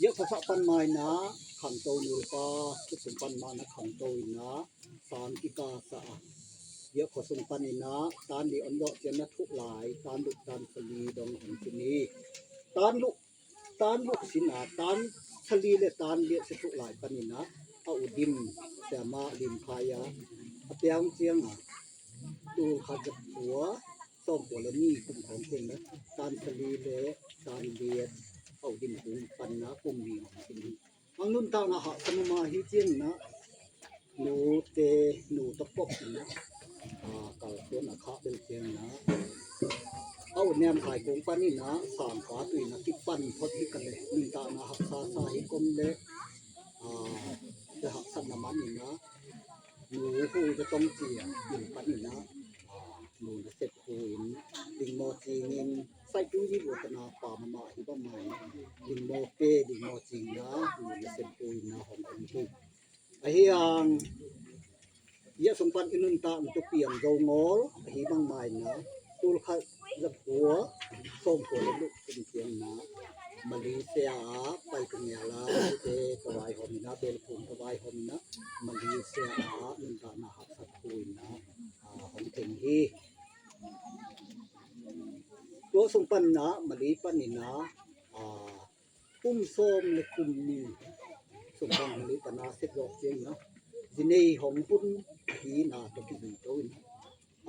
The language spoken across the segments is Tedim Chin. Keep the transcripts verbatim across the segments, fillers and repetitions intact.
Biakkhua sah pan ma-in ah, khangto nupa, khut sung pan ma-in ah khangto in ah, sang kikasa a. Biakkhua sung pan in ah, tan li on zawh ciang na thuh lai, tan luk tan sali dong hong ci ni. Tan luk, tan luk sin a, tan sali le tan li a si thuh lai pan in ah, a u Dim, siama Lim Khai a, a piang ciang a, tul khat za kua sawm kua le ni kum khawng ciang na, tan sali le tan li a, a u Dim kung pan na kum ni hong ci ni. Ang nuntakna hahsa mahmah hi ciang na, nute, nu tawh pok in ah, a, kalsuan a khah bel ciang na, a u Niam Khai kung pan in ah, sangpa tui in ah kipan phot hi ka le, nuntakna hahsa sa hi kom le, a, te hahsatna man in ah, nu hu te tong ci a, in pan in ah, a, nu nasep hu in, ding maw cing in, sai tu ni bu ta na pa mahmah hi bang mai, ding maw pe, ding maw cing na, nu nasep hu in ah hong en hi. Ahi hang, ia sung pan i nuntak tu piang zo ngawl, ahi bang mai na, tul khat za kua sawm kua le luk kum ciang na, Malaysia a pai ka ngial a, te ka vaihawm in ah, bel phung ka vaihawm in ah, Malaysia a nuntakna hahsa thu in ah, a, hong teng hi. Tua sung pan na, Malay pan in ah, a, kum sawm le kum ni sung pan Malay pan a sep zawh ciang na, zi nei hong hun hi na tawh kizui to in,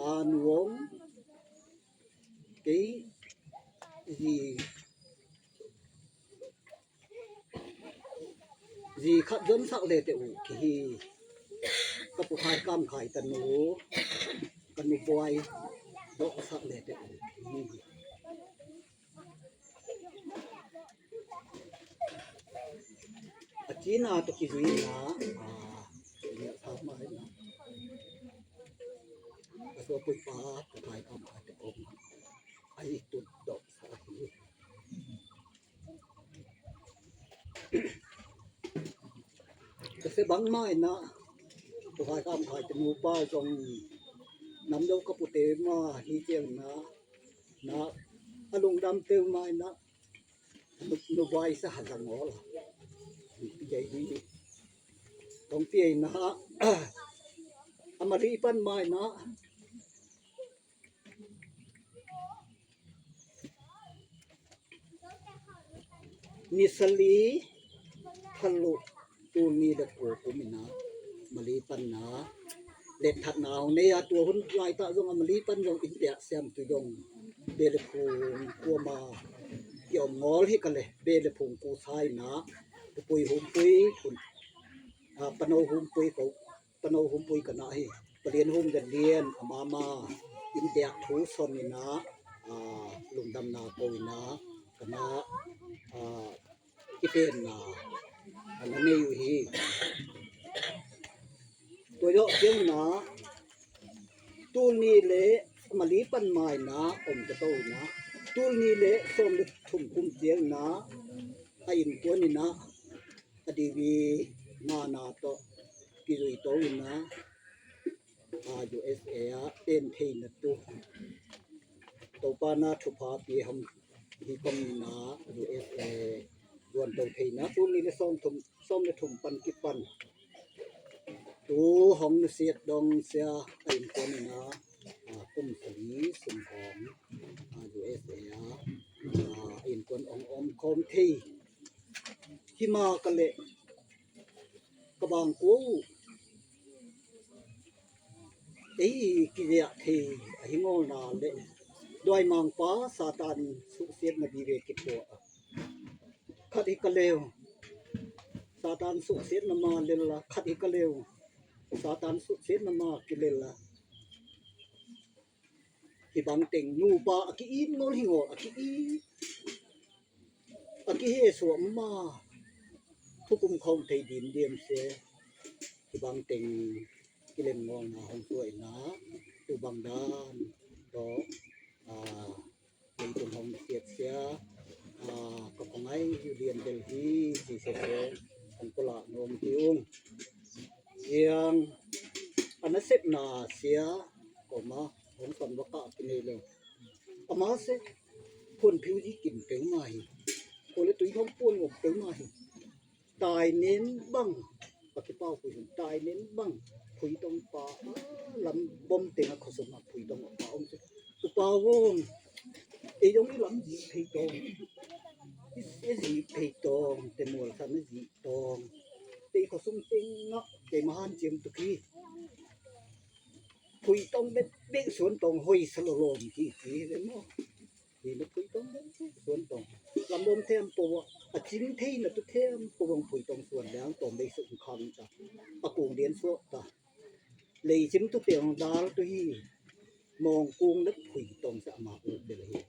a, nu hong kei zi, zi khat zon sak le te uh kihi. Ka pu Khai Kam Khai tanu, ka nu buai dawh sak le te uh kihi. A cina tawh kizui na, a, ina sa ma ina. A suapui pa, pu Khai Kam Khai te om. A i tut dawh sa hi. Ka se bang ma ina, pu Khai Kam Khai te nupa zong nam deuh ka pute ma hi ciang na, na a lungdam teu ma ina, nu, nu buai sa ha zang aw la. Pi dei hi. Tong pi ina, a Malay pan ma ina, ni sali phalu tul ni le kua kum ina Malay pan na let thatna hong nei a, tua hun laitah zong a Malay pan zong in piak siam tu zong bel le phung kuama kiom ngawl hi ka le, bel le phung ku sa ina, pupui humpui, a, pano humpui ko, pano humpui ka na hi. Palian hum zan lian a mama in diak thu son ina, a, lungdamna ko ina ka na, a, kipenna a na nei uh hi. Tua zawh ciang na, tul ni le Malay pan ma ina om ka to ina, tul ni le sawm le thum kum ciang na, a innkuan ina, a divi ngana tawh kizui to ina, a, U S A a en theina tu Topa na thupha pi ham hi kom ina, U S A zuan to theina tul ni le sawm thum, sawm le thum pan kipan tu hong nusiat dong sia a innkuan ina, a, kum sali sung hong, a, U S A a, a, innkuan ong om khawm thei hi ma ka le, ka bang kua uh ei kiziah thei a hi ngawlna le, duai mangpa Satan suhsiatna vive kiphuah a, khat hi ka leu, Satan suhsiatna ma lel a, khat hi ka leu, Satan suhsiatna ma kilel a, hi bang teng nupa a ki-it ngawl hi ngawl a ki-it a kihesuah ma, thukum khawm thei din diam se, hi bang teng kilem ngawlna hong tuaina, tu bang dan tawh, a, leitung hong siatsia, a, ka kong ai lian bel hi, ci sese, hong pulak nuam hi ung. Ciang a nasepna sia koma hong son vaka kinei lo. Ama se, phuan phiu zi kim peuhmah hi. Kua le tui hong puan ngom peuhmah hi. Tainen bang, pakipau pui hun tainen bang, phuitong pa, ah, lam bom teng a khosum a phuitong pa om se. Upa wong, ei dong i lam zi pheitong, i zi pheitong, te mual san i zi tong, te i khosum teng a, te mahan ciam tuki. Phuitong bet bet suan tong hoi salolom ki ki le mo. Hi na phuitong bang suan tong. Lam bom them po a cing thei na tu them po bang phuitong suan liang tong bei suk khang ta. A kung dian suak ta. Lei cim tu te ong dal tu hi. Mong kung na phuitong sa ma u bel hi.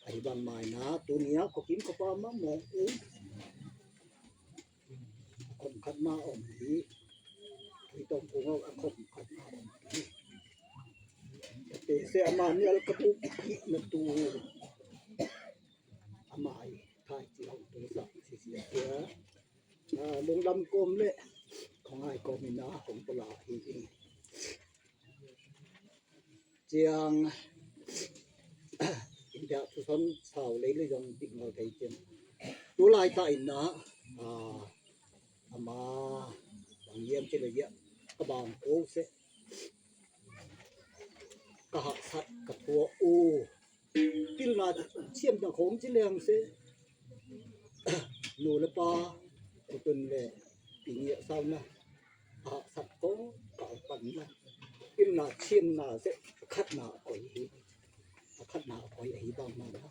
Ahi bang mai na tu nia ko kim ko pa ma mong kung. Khom khat ma om hi. Phuitong kung a khom khat ma om hi. Te se ama ni al ka tu ki na tu. Ama i thai ci hong tu sa si si a sia. Lungdam kom le khong ai kom ina khong pala hi hi. Ciang India tu son sau lei le jong dik ngal thei ciang. Tu lai ta ina ama bang yam ci le ya ka bang ko se. Ka haksat ka thua u. Pilna ciamna khawm ci leng se. Nu le pa kutun le pingiah sauna a haksat ko ka alpanna. Pilna ciamna se a khatna a koi hi. A khatna a koi ahi bang mana.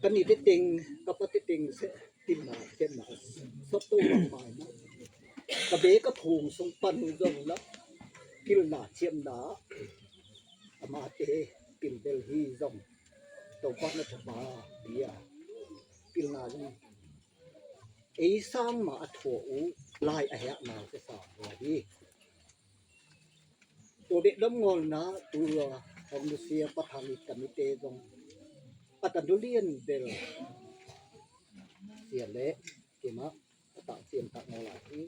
Ka ni te teng ka pa te teng se. Pilna ciamna sot to bang mai na. Ka be ka phung sung pan zong la pilna ciamna amate pil bel hi zong. Topa na thapa bia pilna zong ei sang ma a thua u lai a hek na se sa hi. Tua beh dam ngawlna tua hong nusia Pathan i tamite zong a ta nulian bel sia le kima a ta cian ta ngawl a hi.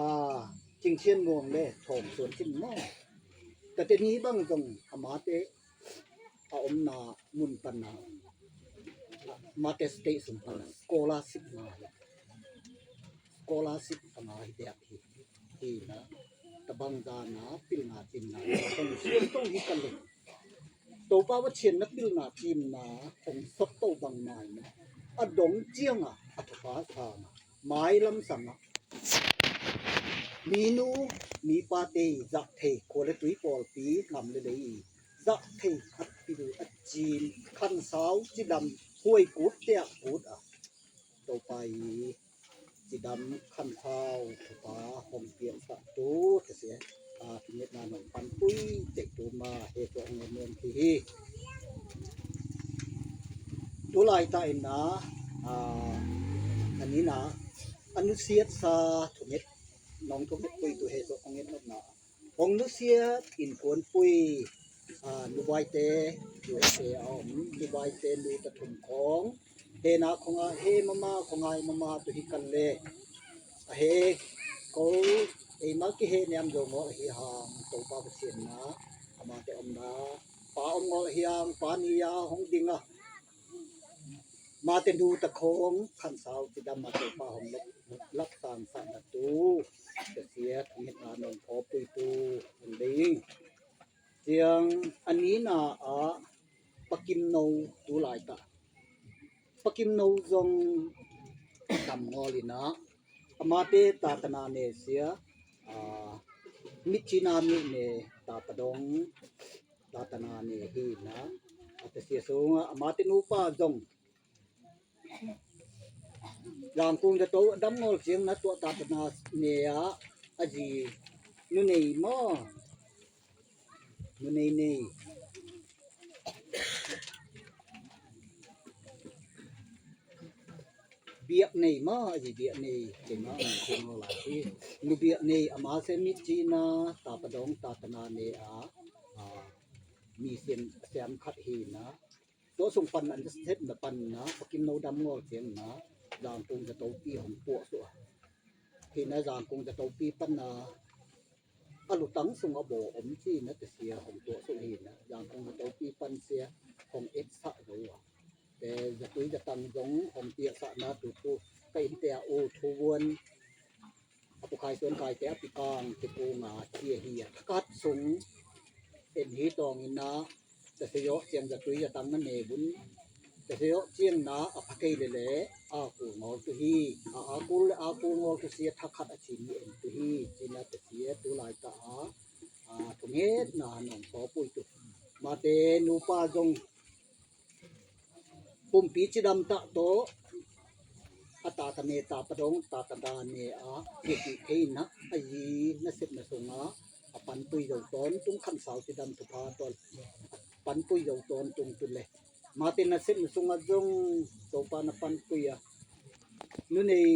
A cingcian muang le thawm suan cin maw? Ka te ni bang zong amate a omna mun panna amate state sung panna scholarship ngai. Scholarship a ngai dek hi. Hi na tabang zana pilna cimna kong siam tong hi ka leng. Topa va cian na pilna cimna kong sot to bang mai na a dong cianga a thapa sana mai lam sanga minu mipa te zak thei khua le tui pawlpi ngam le lei zak thei khat pil a cin khan sau cidam huai kut teak kut a Topa i cidam khan sau thapa hong piang sa tu te se a pingetna nong panpui te tu ma he tu hong nuam ki hi. Tu lai ta in na a ni na a nusiat sa thunget nong thunget pui tu he tu hong et na hong nusiat innkuanpui nubaite U S A a om nubaite nu ta thum khong hena khonga he mama khongai mama tu hi kan le a he ko eima kihe niam zo ngawl ahi hang Topa Pasian na amate omna pa om ngawl ahi hang pa ni-a hong dinga mate nu ta khong khan sau cidam mate pa hong lak sang sa na tu ka sia thangitna nong khawpui tu hong ding. Ciang a nina ah Pakim No tu lai ta. Pakim No zong tam ngawl ina amate tatana ne sia mitcina mi ne tapadong tatana ne hi na a ta sia sunga amate nupa zong Zangkung zato a dam ngawl ciang na tuah tatana ne ah a zi nu nei maw? Nu nei nei. Biak nei maw? A zi biak nei. Kei maw a zi ngawl lai hi. Nu biak nei a ma se mitcina tapadong tatana ne ah mi siam khat hi na. Tua sung pan an sepna panna Pakim No dam ngawl ciangna Zangkung zatopi hong puah suh a. Hina Zangkung zatopi panna a lutang sung a baw om cina te sia hong puah suh hina Zangkung zatopi pan sia hong etsah zo a. Te zatui zatang zong hong piahsahna tutu ka innte ah U Thu Vuan, a Pu Khai Suan Khai te a Pi Kang te kung a ci ahi a, thakhat sung en hi tawng in ah, tasiah zawh ciang zatui zatang na ne vun, tasiah zawh ciang na a pha thei lele a kul ngawl tu hi. A a kul le a kul ngawl tu sia thakhat a cin hi en tu hi. Cina tasiah tu lai ta a, a thunget na nong sawpui tu. Mate nupa zong pumpi cidam tah tawh a tata ne tapa dong tata da ne a kici thei na a yi nasepna sungah a panpui zo tawntung khansau cidam thupha tawh panpui zo tawntung tu le. Mate nasepna sungah zong Topa na panpui a, nunei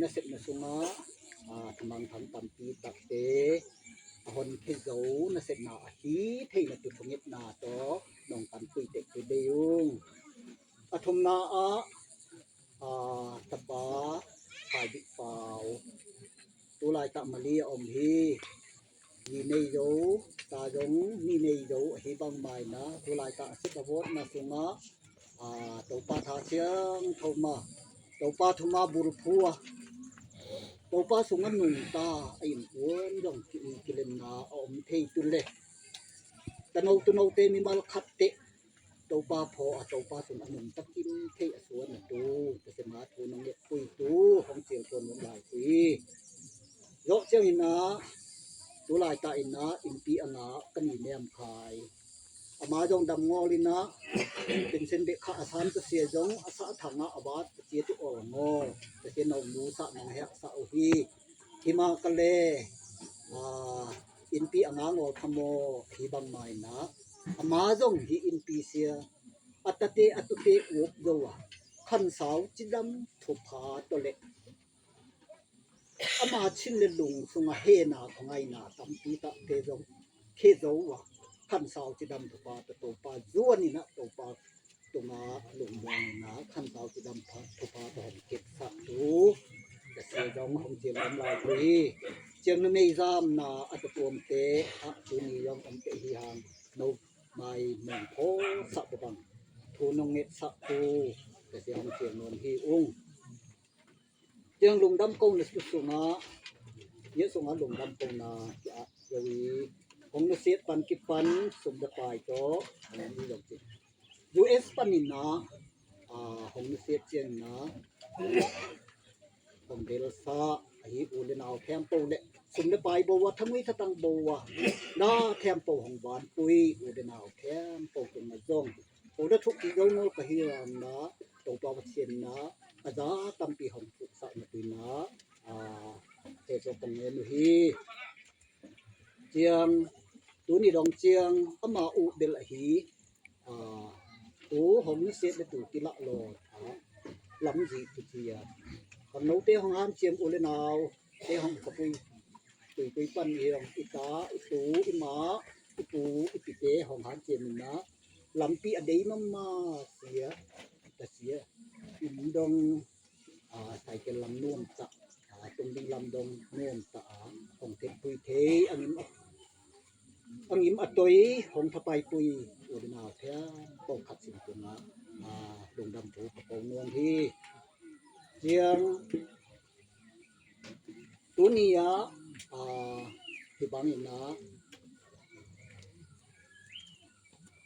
nasepna sungah a thamang thang tampi takte a hon thei zo nasepna a hi theina tu thungetna tawh nong panpui tek tu dei ung. A thumna ah a tapa Khai Bik Pau tu lai tah Mali a om hi. Ni nei zo, ta zong ni nei zo ahi bang mai na tu lai tah a sik a vawtna sungah a Topa tha siang thoma Topa thuma bulphu a Topa sungah nungta a innkuan zong ki kilemna a om thei tu le. Tano tunote mimal khat teh Topa phaw a Topa sung a nungta kim thei a suan a tu tasema thu nong ngetpui tu hong ciang tuan nong lai pui. Zawh ciang in ah tu lai ta in ah innpi a ngah ka ni nem khai ama zong dam ngawl in ah pension bek kha a sam tasia zong a sah thangah a vat a cia tu awl ngawl tasia no mu sah nang heh sah uh hi. Hima ka le innpi a ngah ngawl khamaw hi bang mai na ama zong hi innpi sia a tate a tute uap zo a khansau cidam thupha tawh le ama chin le lung sungah hehna khawngaina tampi takte zong khe zo a khansau cidam thupha tawh Topa zuan in ah Topa tungah lungmuang in ah khansau cidam thupha tawh hong kepsak tu ka sia zong hong ciang om lai tu hi. Ciang numei zamna a tatuamte ah tuni zong om teh hi hang no mai nong phawsak bang thu nong ngetsak tu ka sia hong ciang nuam hi ung. Tiang lungdam ko na sungah ia sungah lungdam ko na kia zo i hong nusiat pan kipan sum da pai tawh hong ni lo ci. U S panin ah hong nusiat ciangin ah hong belsa ahi u le nau khempeuh le sum le pai bo a thangui thatang bo a na khempeuh hong vanpui u le nau khempeuh tungah zong ko na thuk kik zo ngol ka hi ram na Topa Pasian na a za tampi hong puksak na tuina he zo ka ngen uh hi. Ciang tuni dong ciang ama uh bel ahi tu hong nusiat le tu kilah lo lamzi tu ci a khangnote hong hanciam u le nau te hong kapui tuipui pan i hong i ta i tu i ma i pu i pite hong hanciam in ah lampi a dei mama sia ta sia in dong cycle lam nuam ta a tung ding lam dong nuam ta a hong thepui thei a ngim a a ngim a toi hong thapaipui u le nau khempeuh khat sin tungah lungdam thu ka ko nuam hi. Ciang tuni ah hi bangin ah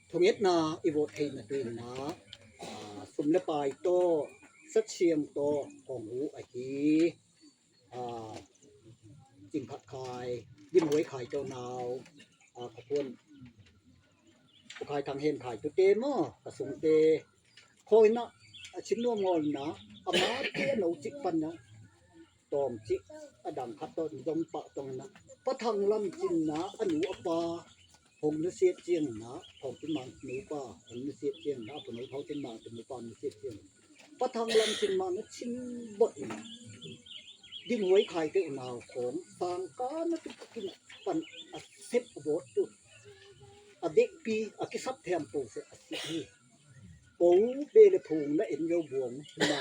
thungetna i vawt theihna tuinah sum le pai tawh satsiang tawh hong hu ahi. Cingkhat khai, Dimhuai khai tawh nau ka puan Pu Khai Thang Hen khai tute maw ka sungte khawi na a chin nuam ngawlna a mate a no cik panna tawm cik a dang khat tawh zom pah tawng na Pa Thang Lam Cin na a nu a pa hong nusiat ciang na Thawng Cin Mang nupa hong nusiat ciang na a pano Thawng Cin Mang nupa hong nusiat ciang Pa Thang Lam Cin Mang na chin bot na Dimhuai khai te unau khawng sangka na tupakin pan a sep a bawt tu a bekpi a kisap thiam po se a si hi. Ko be le phung na en yo buang na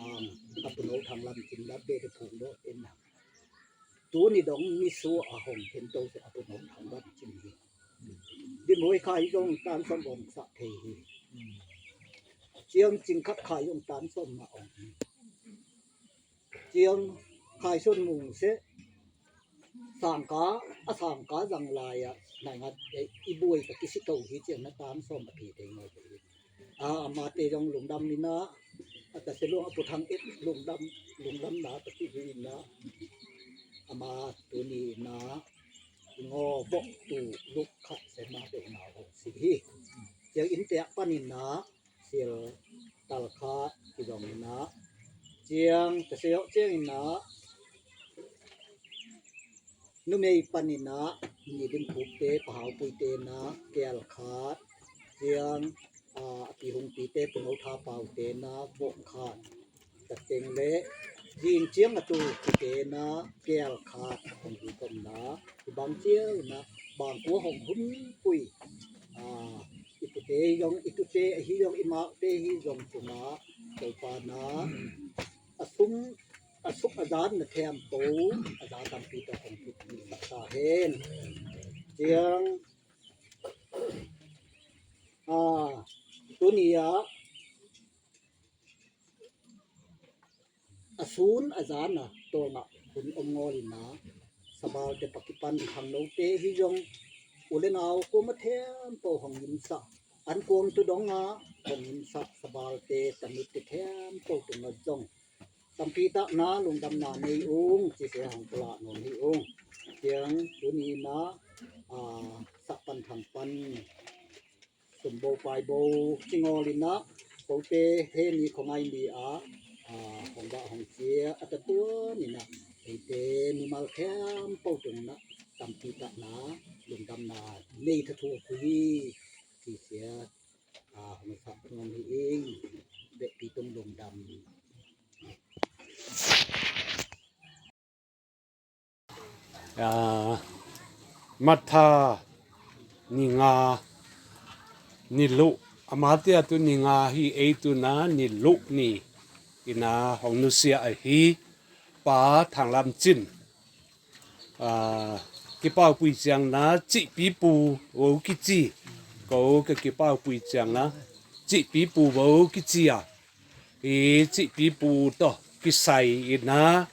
ang a puno Thang Lam Cin na be le phung lo en na tuni dong misua a hong khen to se a puno Thang Lam Cin hi. Dimhuai khai zong tan som om sa thei hi. Ciang Cingkhat khai zong tan som ma om hi. Ciang Khai Suan Mung seh, sangka, a sangka zang lai-ah naingat, eh, i buai ka kisi to hi ciang na tang sawm a phi te ngawh hi. A, amate zong lungdam ni na, a ta se luang a puthang et lungdam, lungdam na ta ki hi na, ama tuni na, i ngaw bok tu luk khat se ma te na hong si hi. Ciang innte ah panin na, sil tal kha kizong in ah, ciang ka sei awh ciangin ah, numei panin ah, Ni Dim Khuk te, Pa Hau Pui te na, kel khat, ciang, ah, a Pi Hung Pi te, Pu No Tha Pau te na, bok khat, ka teng le, zing ciang a tu kite na, kel khat, hong hi kom na, i bang ciang na, bang kua hong hun pui, ah, i tute hi zong, i tute hi zong, i mate hi zong tungah, Topa na, a sum, a sum a zan na thiam to, a za tampi tawh hong kip ni sak ta hen. Ciang, ah, tuni ah, a sun a zan a tawngah hun om ngawl in ah, sabalte pakipan khangnote hi zong, u le nau kuama thiam po hong imsah, an kuang tu dongah hong imsah, sabalte tanute thiam po tungah zong tampi tak na lungdamna nei ung, ci se hong pulak nuam hi ung. Ciang tuni na, ah, sak pan thang pan, sum bo pai bo ci ngawl in ah, kote he ni khuangai ni ah, ah, hong bah hong cia a tatuan in ah, eite mimal khempeuh tung in ah, tampi tak na lungdamna nei thathu a phu hi, ci sia, ah, hong sak nuam hi ing, behpi tung lungdam. Ah, Matha ni nga ni luh, amate a tu ni nga hi, ei tu na ni luh ni in ah hong nusia ahi Pa Thang Lam Cin. Ah, kipaupui ciang na Cihpipu vo kici, ko ka kipaupui ciang na Cihpipu vo kici a, hi Cihpipu tawh kisai in ah,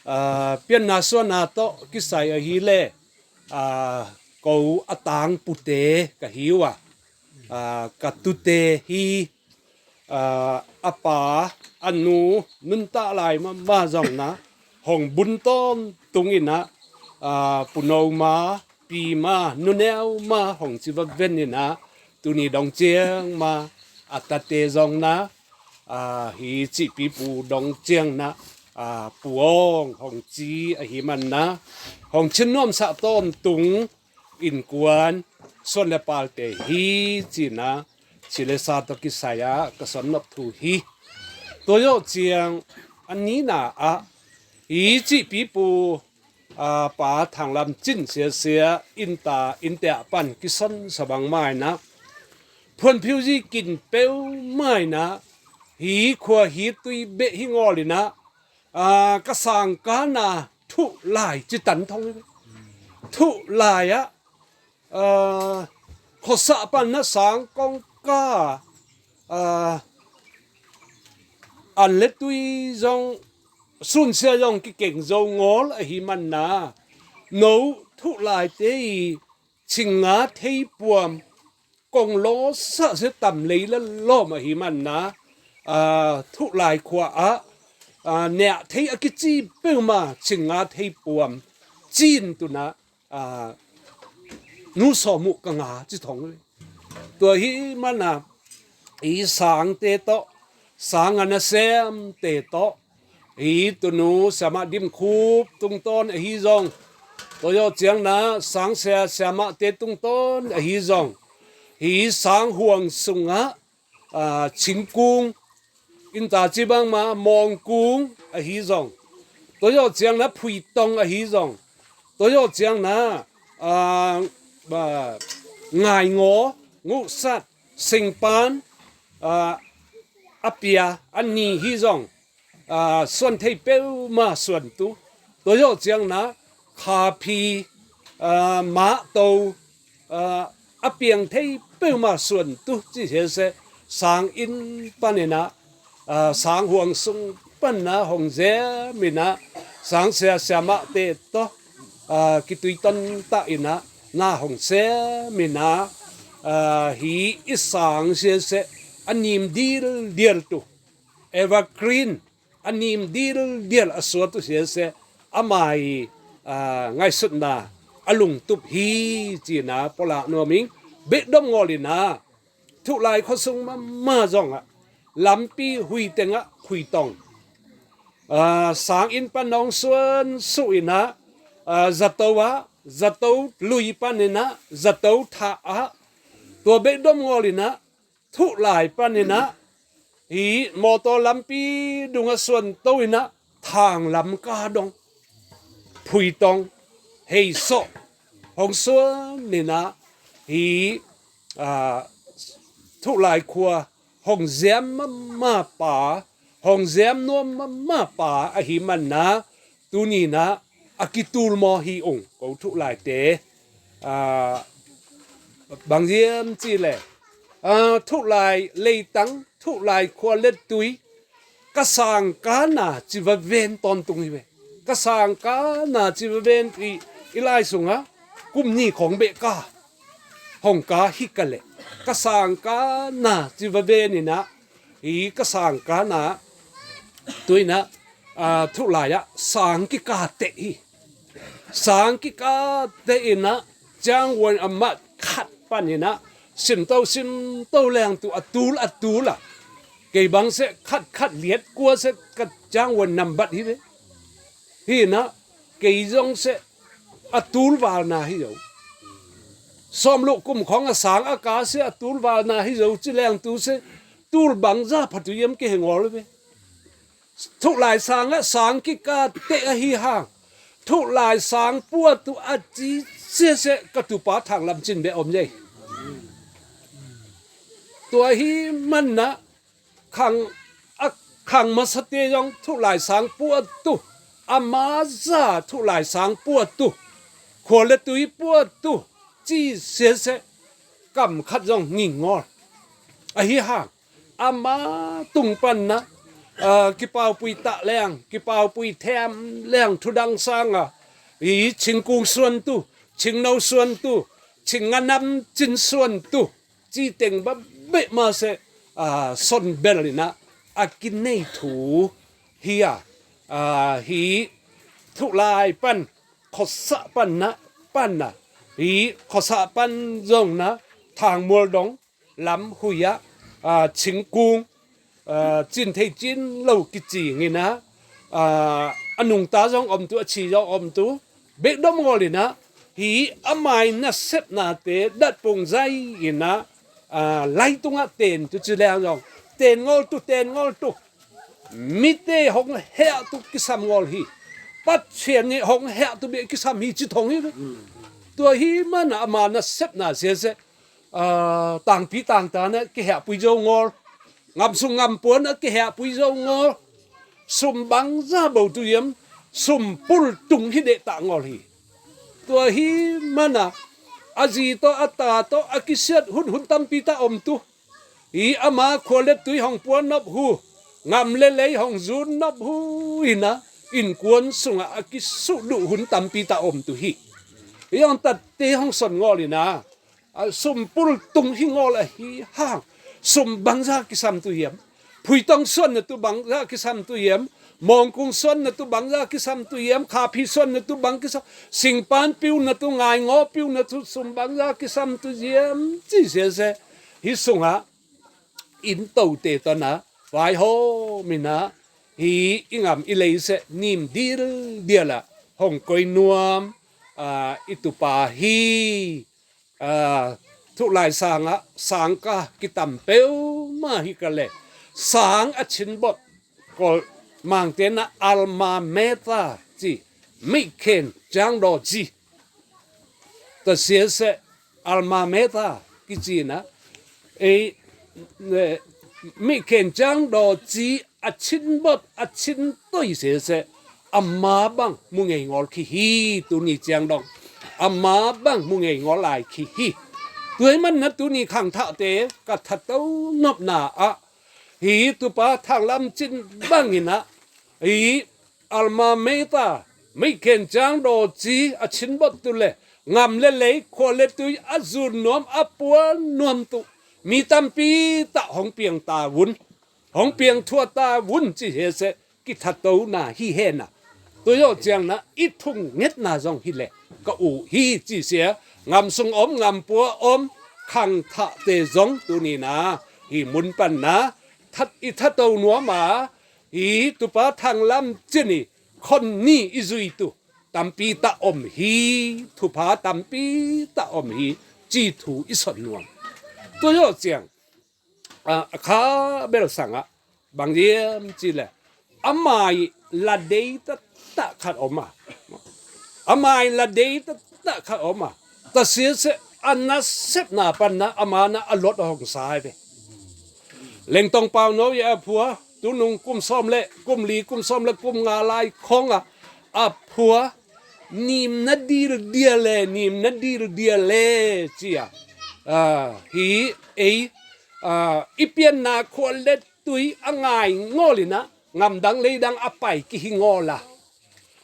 ah, pianna suahna tawh kisai ahih leh, ah, ko a tangpute ka hi uh a, ah, ka tute hi, ah, a pa a nu nuntak lai mahmah zong na hong bun tawntung in ah, ah, Pu No Ma, Pi Ma, Nu Neu Ma hong ci va ven in ah, tuni dong ciang ma a tate zong na, ah, hi Cihpipu dong ciang na, ah, Pu Aung hong ci ahih man na, hong cin nuamsak tawntung innkuan suan le palte hi ci in ah, ci le sa tawh kisai ah ka sawm nop thu hi. Tua zawh ciang a nihna ah hi Cihpipu, ah, Pa Thang Lam Cin sia sia innta, innte ah pan kisonsa bangmah in ah, phuanphiu zi kin peuhmah in ah, hi khua hi tui beh hi ngawl in ah, ah, ka sangkahna thuh lai ci tan thong hi. Thuh lai ah, ah, khuasah pan na sang kong ka, ah, an le tui zong, sunsia zong kikeng zo ngawl ahih man na, no thuh laite i cing nga thei puam, kong lawsah sia tam lei la lawm ahih man na, ah, thuh lai khua ah, ah, neah thei a kici peuhmah cing nga thei puam cin tu na, ah, nu sawm uh ka nga ci thong hi. Tua ahih man na, i sangte tawh, sang a nasemte tawh, hi tunu siamah Dim Khup tungtawn ahi zong, tua zawh ciang na sang sia siamahte tungtawn ahi zong, hi sang huang sungah, ah, cingkung, innta ci bangmah mawngkung ahi zong, tua zawh ciang na phuitong ahi zong, tua zawh ciang na, ah, ah, ngaingaw, nguhsat, singpan, ah, a pia a ni hi zong, ah, suan thei peuhmah suantu, tua zawh ciang na khaphi, ah, mahto, ah, a piang thei peuhmah suantu ci sese, sang inn panin ah, ah, sang huang sung panna hong zem inah, sangsia siamahte tawh, ah, kitui tontak inah, na hong sem inah, ah, hi i sang siaseh a nim dildial tu, evergreen, a nim dildial a suat uh siaseh, ama i, ah, ngaihsutna a lungtup hi, cina pulak nuam ing. Beidom ngawl inah, Thuhlai khuasung mahmah zongah, lampi hui tengah khuitong, ah, sang inn pan hong suan suh inah, ah, zato ah, zato lui pan inah, zato thah ah, tua beidom ngawl inah, Thuhlai pan inah, hi mawtaw lampi dungah suanto inah, thanglam ka dong, phuitong, heisawh, hong suan inah, hi, ah, Thuhlai khua hong ziam mahmah pa, hong ziam nuam mahmah pa ahi manna, tuni inah a kitul maw hi ung, ko Thuhlaite, ah, bang ziam cih leh, ah, Thuhlai leitang, Thuhlai khua le tui, ka sangkahna ci va ven tawntung hi ve. Ka sangkahna ci va ven i, i lai sungah kum nih khawng beh ka hong ka hi ka leh, ka sangkahna ci va ven inah, hi ka sangkahna tu inah, ah, Thuhlai ah sang kikah teh hi. Sang kikah teh inah, ciangvuan a mat khat pan inah, simto simto leng tu a tul a tul a, kei bang seh khat khat liat kua seh ka ciangvuan nambat hi ve. Hi inah, kei zong seh a tul valna hi zo. Sawmluh kum khawng a sang a ka seh a tul valna hi zo ci leng tu seh, tul bangza phat uh hiam kei he ngawl ve. Thuhlai sangah sang kikah teh ahi hang, Thuhlai sang puat uh a ci siaseh ka tupa thanglam cin beh om zei. Tua hi manna, khang, a khang masate zong Thuhlai sang puat uh, a maza Thuhlai sang puat uh, khua le tui puat uh, ci siaseh, kam khat zong nging ngawl. Ahi hang, ama tung panna, ah, kipaupui tah leng, kipaupui them leng, thudang sanga, i cingkung suan tu, cingno suan tu, cingnganam cin suan tu, citeng babeh maseh, ah, sonbel inah a kinei thu hi a, ah, hi Thuhlai pan, khuasah panna, panna, hi khuasah pan zongna, thangmual dong, lam hui ah, ah, cingkung, ah, cin thei cin lo kicing inah, ah, a nungta zong om tu, a ci zong om tu, beidom ngawl inah, hi ama i nasepnate datpung zai inah, ah, laitungah ten tu ci leng zong, ten ngawl tu, ten ngawl tu. Mite hong heh tu kisam ngawl hi. Pathian nih hong heh tu beh kisam hi ci thong hi ve. Tua hi manah ama nasepna siaseh, ah, tangpi tangta na kihehpui zo ngawl, ngamsung ngampuan a kihehpui zo ngawl, sum bangza bo tu hiam, sum pul tung hi dehtah ngawl hi. Tua hi manah a zi tawh a ta tawh a kisiat hun hun tampi tah om tu. Hi ama khua le tui hong puan nop hu, ngam le lei hong zun nop hu inah, innkuan sungah a kisuhduh hun tampi tah om tu hi. Hi hong tatte hong son ngawl inah, a sum pul tung hi ngawl ahi hang, sum bangza kisam tu hiam? Phuitong suanna tu bangza kisam tu hiam? Mawngkung suanna tu bangza kisam tu hiam? Khaphi suanna tu bang kisam, singpan piuna tu, ngaingaw piuna tu, sum bangza kisam tu hiam? Ci siaseh, hi sungah inn tote tawh na vaihawm inah, hi i ngam i lei seh nim dildial ah hong koi nuam, ah, i tupa hi. Ah, Thuhlai sangah sang ka kitam peuhmah hi ka leh, sang a cin bot, Kawl Mangte na alma mater ci, meikhen ciangdaw ci. Tua siaseh alma mater kici inah, ei, eh, meikhen ciangdaw ci a cin bot, a cin toi siaseh, ama bang mu ngei ngawl khi hi, tuni ciang dong ama bang mu ngei ngawl lai khi hi. Tua hi manna tuni khangthahte ka thatto nopna ah, hi tupa thanglam cin bang inah, Hi Alma Ata, meikhen ciang dawci a cin bot tu le, ngam le lei, khua le tui a zun nuam, a puan nuam tu mi tampi tah hong piang ta vun, hong piang thuah ta vun ci he seh, kithatona hi hen a. Tua zawh ciang na i thungetna zong hi le ka uh hi ci sia, ngam sung om, ngam pua om, khangthahte zong tuni na hi mun pan na that, i thato nuam a, hi Tupa Thang Lam Cin i khon ni i zui tu tampi tah om hi, thupha tampi tah om hi, ci thu i son nuam. Tua zawh ciang, a, a kha bel sang ah bang diam ci le, a mai la dei taktak khat om a, a mai la dei taktak khat om a, ta sia seh a nasepna pan na ama na a lot a hong sa hi ve. Lengtong Pau No i a phua, tunung kum sawm le kum li, kum sawm le kum nga lai khong a, a phua, nim na dil dia le, nim na dil dia le ci a, a, hi ei, a, i pianna khua le tui a ngai ngawl in a, ngamdang leidang a pai kihi ngawl a,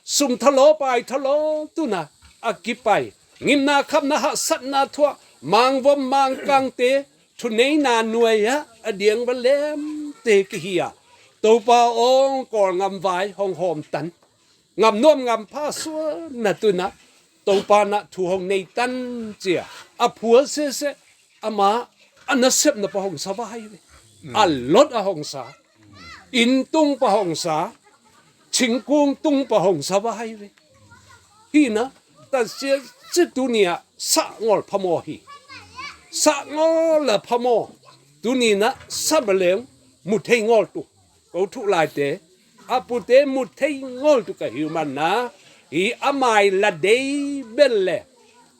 sum thalo pai thalo tuna a kipai, ngimna khapna hahsatna thuah, mangvom mangkangte, thuneina nuai ah a diang va lemte kihi a, Topa aw Kawlngam vai hong hawmtan, ngam nuam ngam pha suan na tuna Topa na thu hong neitan ci a, a phua sese, ama a nasepna pa hong sa va hai ve. A lot a hong sa, inn tung pa hong sa, thingkung tung pa hong sa va hai ve. Hi na, ta sia ci tuni a sa ngawl phamaw hi. Sa ngawl a phamaw, tuni na sa ba leng mu thei ngawl tu. Ko thuh laite, a pute mu thei ngawl tu ka hi uh man na, hi a mai la dei bel le,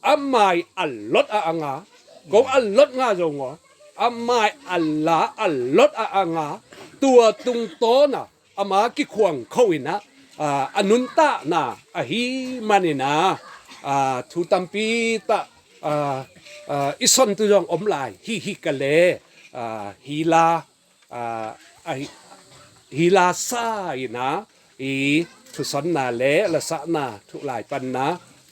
a mai a lot a a nga, ko a lot nga zo ngaw, a mai a la a lot a a nga, tua tungtawn a ama kikhuang kho in a, a, a nuntakna ahi man in a, a, thu tampi tah, a, a, i son tu zong om lai hi hi ka le, a, hi la, a, a, hi, hi la sa in a, i thusonna le lasahna thuh lai pan na,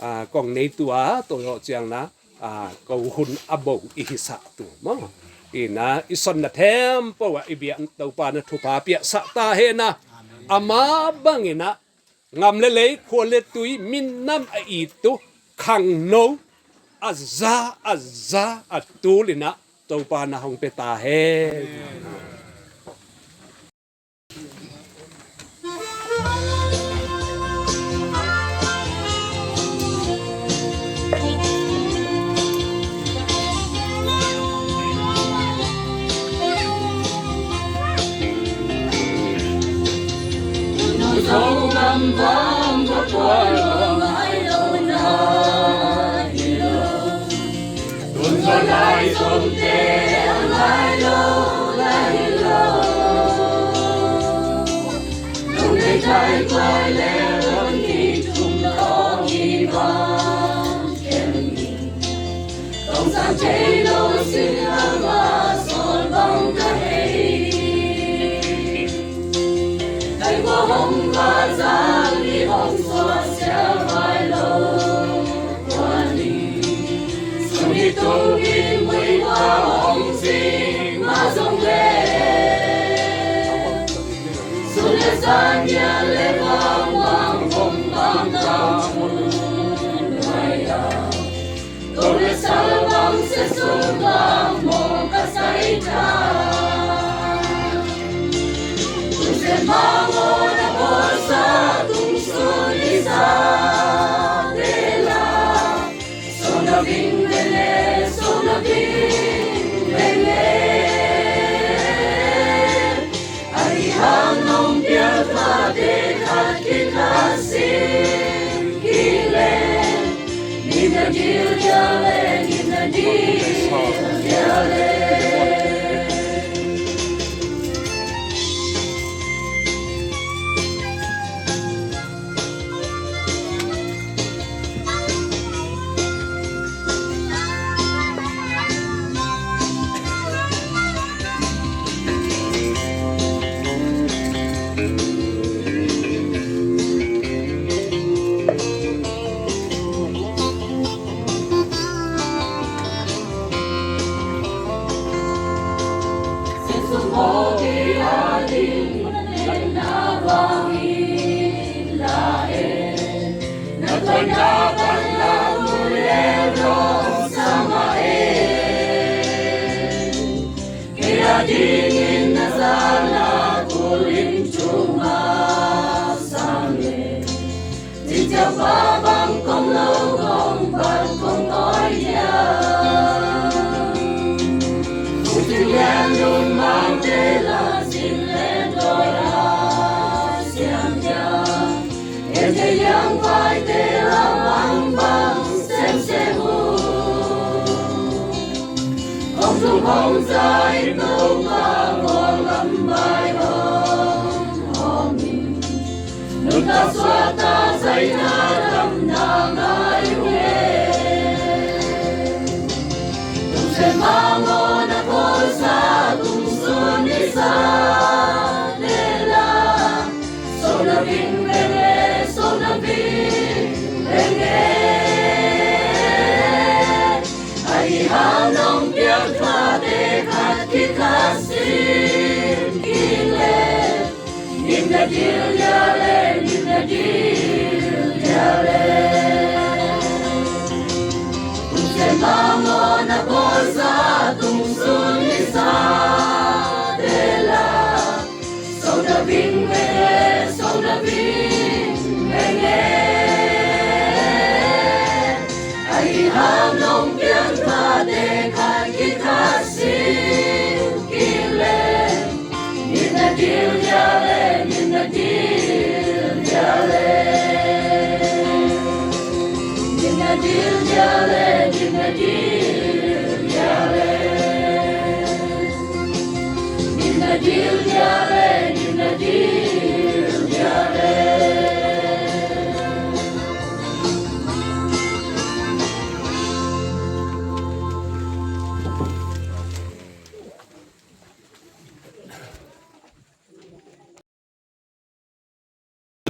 a, kong nei tua, tua zawh ciang na, a, ko hun a bo i hi sah tu maw. I na, i son na thempo a i biak Topa na thupha piak sah ta hen a, ama bang in a, ngam le lei, khua le tui, minam a it tu, khangno a za, a za, a tul in a, Topa na hong pia ta hen.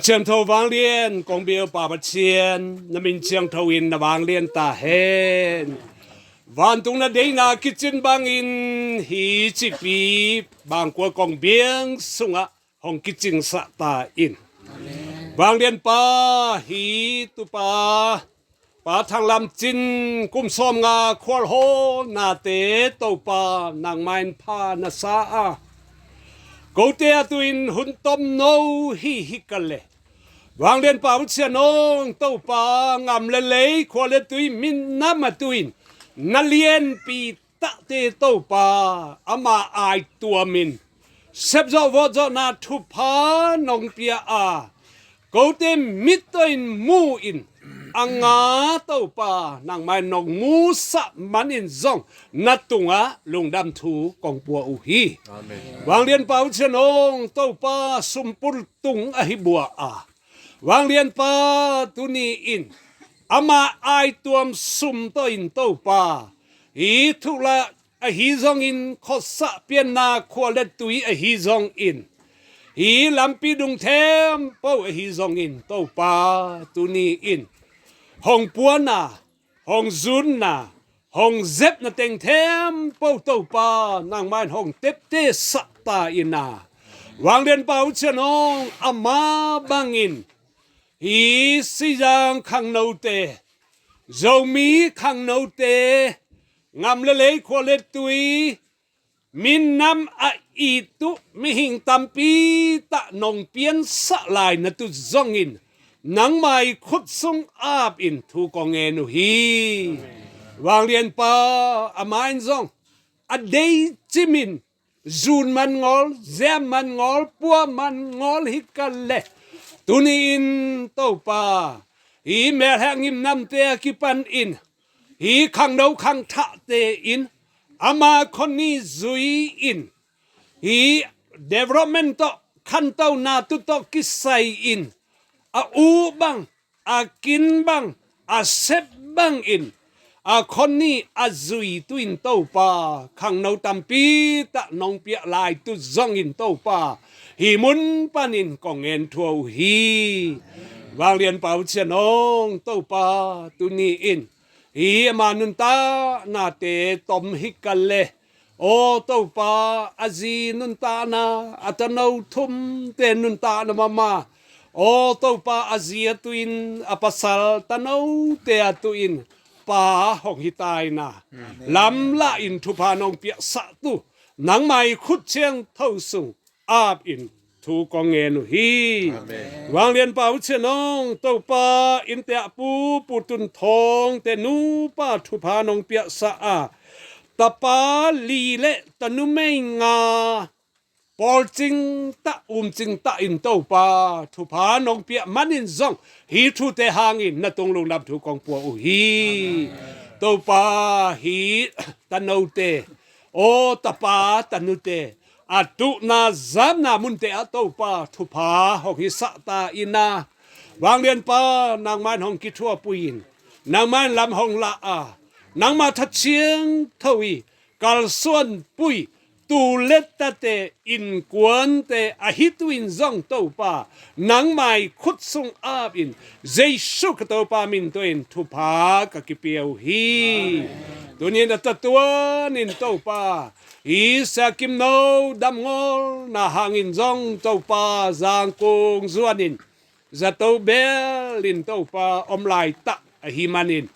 Siangtho vanglian kong biau Pa Pathian, na min siangtho in na vanglian ta hen. Vantung na deihna kicin bangin hih cipi bangkua kong biang sungah hong kicingsah ta in. Vanglian Pa, hih tupa Pa Thang Lam Cin kum sawmnga khualhawhnate Topa nangmah in pha na sa a, kote a tu-in hun tomno hi hi ka leh, vanglian Pa Pasian aw Topa, ngam le lei, khua le tui, minam a tu-in na lianpi tahte Topa, ama aituamin sepzawh vawtzawhna thupha nong pia a, kote mit tawh in mu in a nga Topa, nangmah in nong musah manin zong na tungah lungdam thu kong pua uh hi. Amen. Vanglian Pa Pasian aw Topa, sumpul tung ahi bua a, vanglian Pa tuni in ama aituam sum tawh in Topa, hih thuklah ahi zongin, khuasah pianna khua le tui ahi zongin, hih lampi dung thempo ahi zongin Topa, tuni in hong puana, hong zunna, hong zepna teng thempo Topa, nangmah in hong teptesah ta in a, vanglian Pa Pasian aw, ama bangin hih Sizang khangnote, Zomi khangnote, ngam le lei, khua le tui, minam a it uh mihing tampi tah nong piansah lai na tu zongin, nangmah i khut sung ap in thu kong ngen uh hi. Vanglian Pa, amah in zong a dei cimin zun man ngawl, ziam man ngawl, pua man ngawl hi ka leh, tuni in Topa, hih melhek ngimnamte a kipan in, hih khangno khangthahte in ama khoni zui in, hih development tawh, khantona tu tawh kisai in, a u bang, a kin bang, a sep bangin a khoni a zui tu in Topa, khangno tampi tah nong piah lai tu zongin Topa, hih mun panin kong ngen thua uh hi. Vanglian Pa Pasian aw Topa, tuni in hih ama nuntaknate tom hi ka leh, Aw Topa, a zi nuntakna, a tano thumte nuntakna mahmah. Aw Topa, a zi a tuin a pasal tanote a tuin pa hong hi ta in a, lamlah in thupha nong piaksak tu nangmai khut ciangtho sung ap in thu kong ngen uh hi. Vanglianpa uh cianong Topa, innte ah pu, Pu Tun Thawngte nupa thupha nong piaksak a, tapa li le tanumei nga pawlcing tah, umcing tah in Topa thupha nong piak manin zong hih thute hangin na tung lungdam thu kong pua uh hi. Topa, hih tanote, aw tapa tanute, a tuhna zamna munte ah Topa thupha hong hisak ta in a, Vanglianpa, nangmah in hong kithuapui in, nangmah in lam hong la a, nangmah Kha Siangtho i kalsuanpui tu le tate, innkuante a hi tu in zong Topa, nangmai khut sung ap in, Jesu Khazih Topa min tu in thupha ka kipia uh hi. Tuni in a tatuan in Topa, hih Sia Kim No damngawlna hangin zong Topa, Zangkung zuan in zato bel in Topa om laitak ahih manin,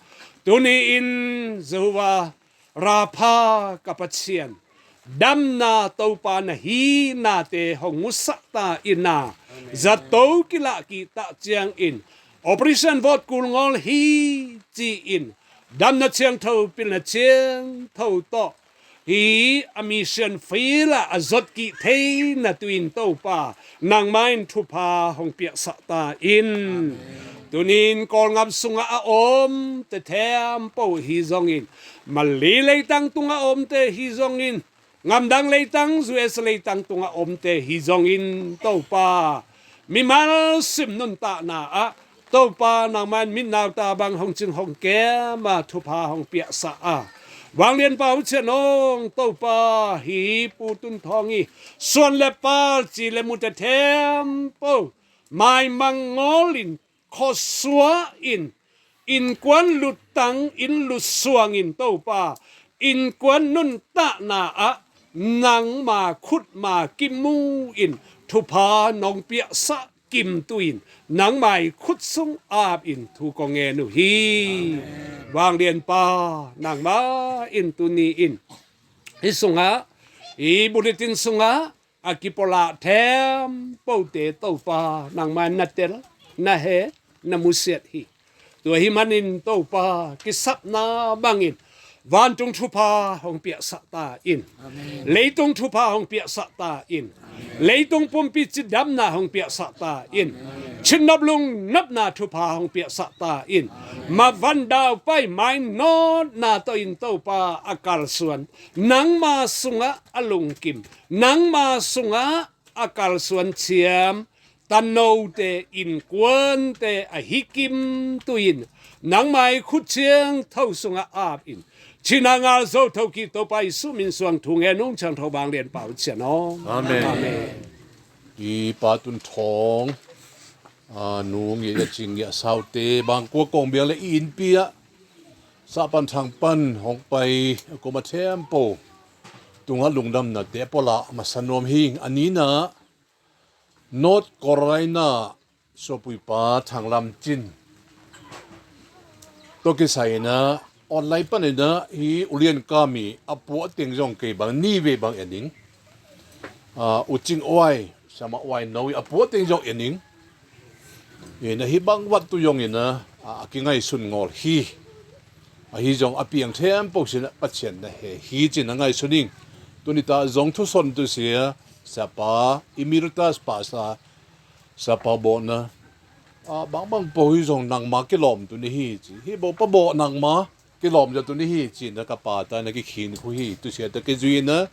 tuni in Jehovah Rapha ka Pathian, damna Topa na hi nate hong musak ta in a, zato kilah kik tak ciangin operation vawt kul ngawl hi ci-in damna ciangtho, pilna ciangtho tawh hih a mission field ah a zot kik theina tu in Topa, nangmah in thupha hong piaksak ta in. Tuni in Kawlgam sungah a omte thempo hi zongin, Mali leitang tungah a omte hi zongin, ngamdang leitang, U S leitang tungah a omte hi zongin Topa, mimal sim nuntakna ah Topa, nangmah in mitnau ta bang hong cing hong kem a, thupha hong piaksak a, Vanglianpa uh cianong Topa, hih Pu Tun Thawng i suan le pal, ci le mute thempo maimang ngawl in, khuasua in, innkuan luttang in, lutsuang in Topa, innkuan nuntakna ah nangma khut ma kimu in thupha nong piaksak kim tu in, nangmai khut sung ap in thu kong ngen uh hi. Vanglianpa, nangmah in tuni in hih sungah, hih bulletin sungah a kipulak thempote Topa, nangmah in na tel, na he, na musiat hi. Tua ahih manin Topa, kisapna bangin vantung thupha hong piaksak ta in. Leitung thupha hong piaksak ta in. Leitung pumpi cidamna hong piaksak ta in. Cinnop lungnopna thupha hong piaksak ta in. Mavan daupai mainawtna tawh in Topa a kalsuan, nangma sungah a lungkim, nangma sungah a kalsuan ciam tanote, innkuante ahi kim tu in, nangmai khut ciangtho sungah ap in, cina ngal zo thokik Topa Jesu min suang thu ngen ung, Ciangtho Vanglianpa uh cianong. Amen. Amen. I Pa Tun Thawng, a, nu ngiat a cing ngiat a saute, bangkua kong biang le i innpi ah sahpan thangpan hong pai a kum a thempo tungah lungdamnate a pulak masa nuam hi ing. A nina North Carolina suapuipa Thang Lam Cin tawh kisai in a, online panin a, hih ulian kam i a puah teng zong kei bang ni vei bang en ing. A, U Cing Uai, Siama Uai no i a puah teng zong en ing. In a, hih bang vat tu zong in a, a, a kingaihsun ngawl hi. Ahi zong a piang thempo sin a Pathian na he hi ci-in a ngaihsun ing. Tuni ta zong thuson tu sia, Siapa Emeritus Pastor Siapa Bawhna, a, bangbang po hi zong nangma kilawm tu ni hi ci. Hih bawh pa bawh nangma kilawm zia tu ni hi ci-in a ka pa ta in a kikhin khu hi. Tu sia ta kizui in a,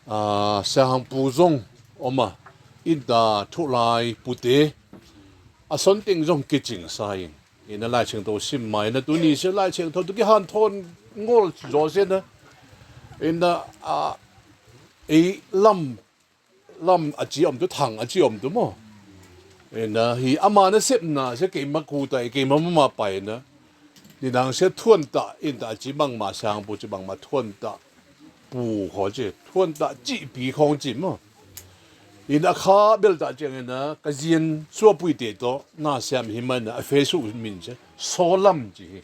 a, Sia Hang Pu zong om a, in ta thu lai pute a son teng zong kicing sa in. In a Lai Siangtho sim mai in a tuni sia Lai Siangtho tu kihanthawn ngawl zaw sia in a. In a, a, ei lam lam a ci om tu, thang a ci om tu maw? Ina hi ama na sepna sia keima kuta i keima mama pai na. Ni nang sia thuan ta, in ta a ci bangma, Sia Hang Pu ci bangma thuan ta. pu khawng ci, thuantah cihpi khawng ci maw. Ina kha bel tah ciangina ka zian suapuite tawh na siam hi mana a Facebook min ci Sawlam ci hi.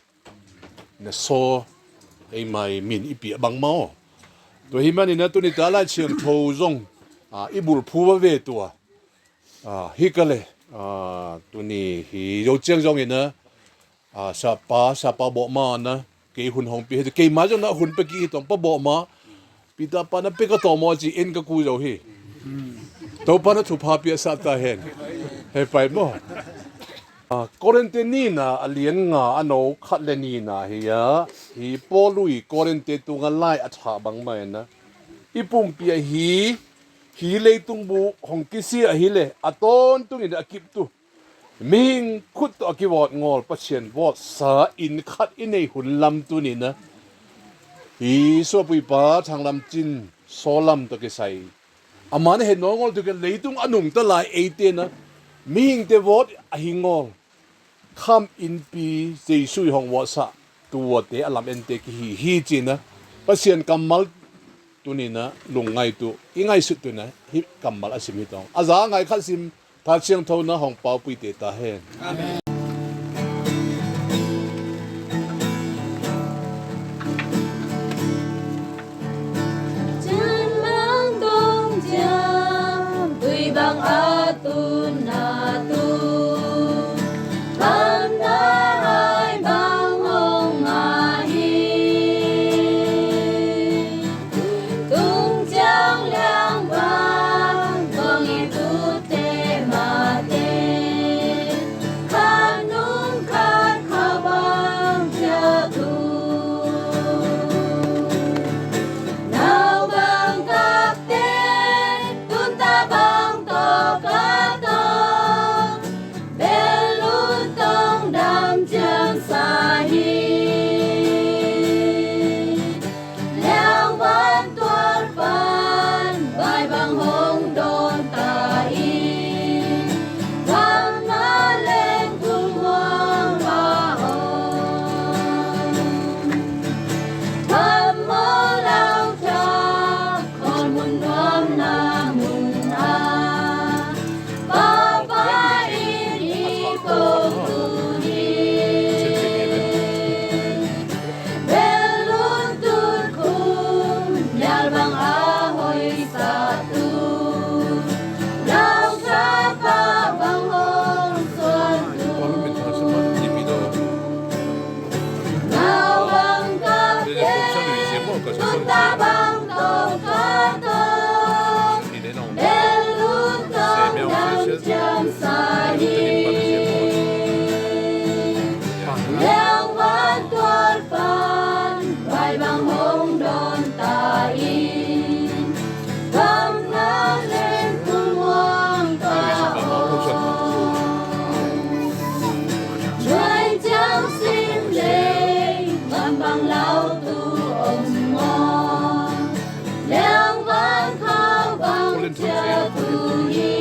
Na saw eimai min i piah bangmah aw. Tua hi manina tuni ta Lai Siangtho zong i bulphu va ve tua hi ka le. Tuni hi zo ciang zongina sapa sapa bawhma na kei hun hong pi hi keima zong na hun pia kik hi tong pa bawhma Peter pa na pia ka tawh maw ci en ka ku zo hi. Topa na thupha piahsah ta hen. Hei pai maw. Korinte nihna a lian nga a no khat le nihna hi a hi Paul i Korinte tunga lai a thah bangmah ina i pumpi ahi hi leitung buh hong kisia ahile a tawntungin a kiptu mihing khut tawh a kivawt ngawl Pasian vawtsa inn khat i nei hun lam tunina hi suapuipa Thang Lam Cin Sawlam tawh kisai a man a het nawn ngawl tu kei leitung a nungta lai eite na mihingte vawt ahi ngawl kham innpi Jesu i hong vawtsah tuate a lam ente kihi hi cina Pasian kammal tunina lungngai tu i ngaihsut tuna hi kammal a sim hi tong a za ngai khat sim Tha Siangtho na hong paupuite ta hen. Amen. Cun mang dong ciang tui bang a tun a tun, bang na hai bang hong ngah hi. Tung ciang liang bang kong i tute mate khat nung khat kha bang ciah tu. Nau bang kapte tun ta bang tawh ka tawh bel lun tong dam ciang sa hi. Liang van tual pan vai bang hong dawn ta in, van na leng kul muang va om. Van maw lau thak khawl mun nuam na mun ah, Papa in i kong tu hi. Bel lungtut khum nial bang a hoihsa tu, Lausa pa bang hong suan tu. Nau bang kap te, tun ta bang tawh ka tawh, bel lungtong dam ciang sa hi. Liang van tual pan vai bang hong dawn ta in, gam na leng kul muang ta om. Nuai ciang sim leng gam bang lau tu om maw. Liang van khau bang ciah tu hi.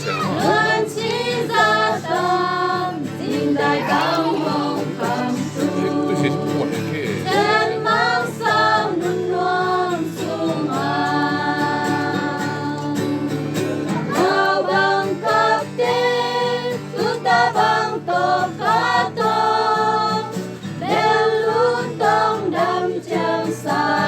Luan ci za tam, zingdai bang hong kham tu. Cian mang sau nun nuam sungah, khau bang kap te, tun ta bang tawh ka tawh, bel lungtong dam ciang sa